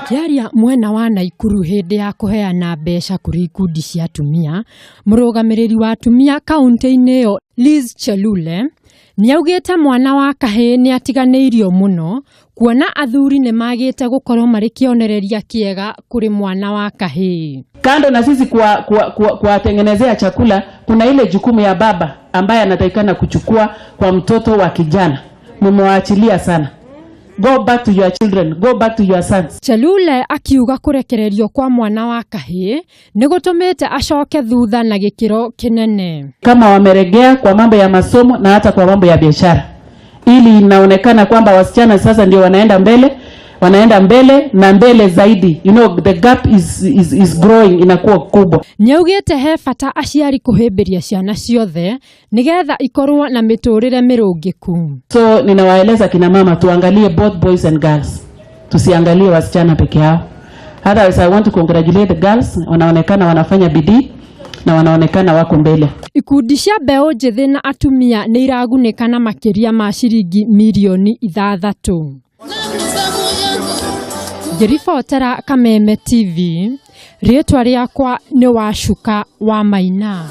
Akĩaria mwena wa Naikuru hĩndĩ ya kũheana mbeca kũrĩ ikundi cia atumia, mũrũgamĩrĩri wa atumia kaunti-inĩ ĩyo Liz Chelule nĩaugĩte mwana wa kahĩĩ nĩatiganĩirio mũno kuona athuri nĩmagĩte gũkorwo marĩ kĩonereria kĩega kũrĩ mwana wa kahĩĩ. Kando na sisi kuwatengenezea chakula, kuna ile jukumu ya baba ambaye anatakikana kuchukua kwa mtoto wa kijana. Mumewaachilia sana. Go back to your children, go back to your sons. Chelule akiuga kũrekererio kwa mwana wa kahĩĩ nĩ gũtũmĩte acoke thutha na gĩkĩro kĩnene. Kama wameregea kwa mambo ya masomo na hata kwa mambo ya biashara, ili inaonekana kwamba wasichana sasa ndio wanaenda mbele, wanaenda mbele na mbele zaidi. You know, the gap is growing, inakuwa kubwa. Nĩaugĩte he bata aciari kũhĩmbĩria ciana ciothe nĩgetha ikorwo na mĩtũrĩre mĩrũngĩku. So ninawaeleza kina mama tuangalie both boys and girls, tusiangalie wasichana peke yao. Otherwise, I want to congratulate the girls, wanaonekana wanafanya bidii na wanaonekana wako mbele. Ikundi cia mbeũ njĩthĩ na atumia nĩ iragunĩka na makĩria ma ciringi mirioni 6. Ngĩribotera Kameme TV, rĩtwa rĩakwa nĩ Wacuka wa Maina.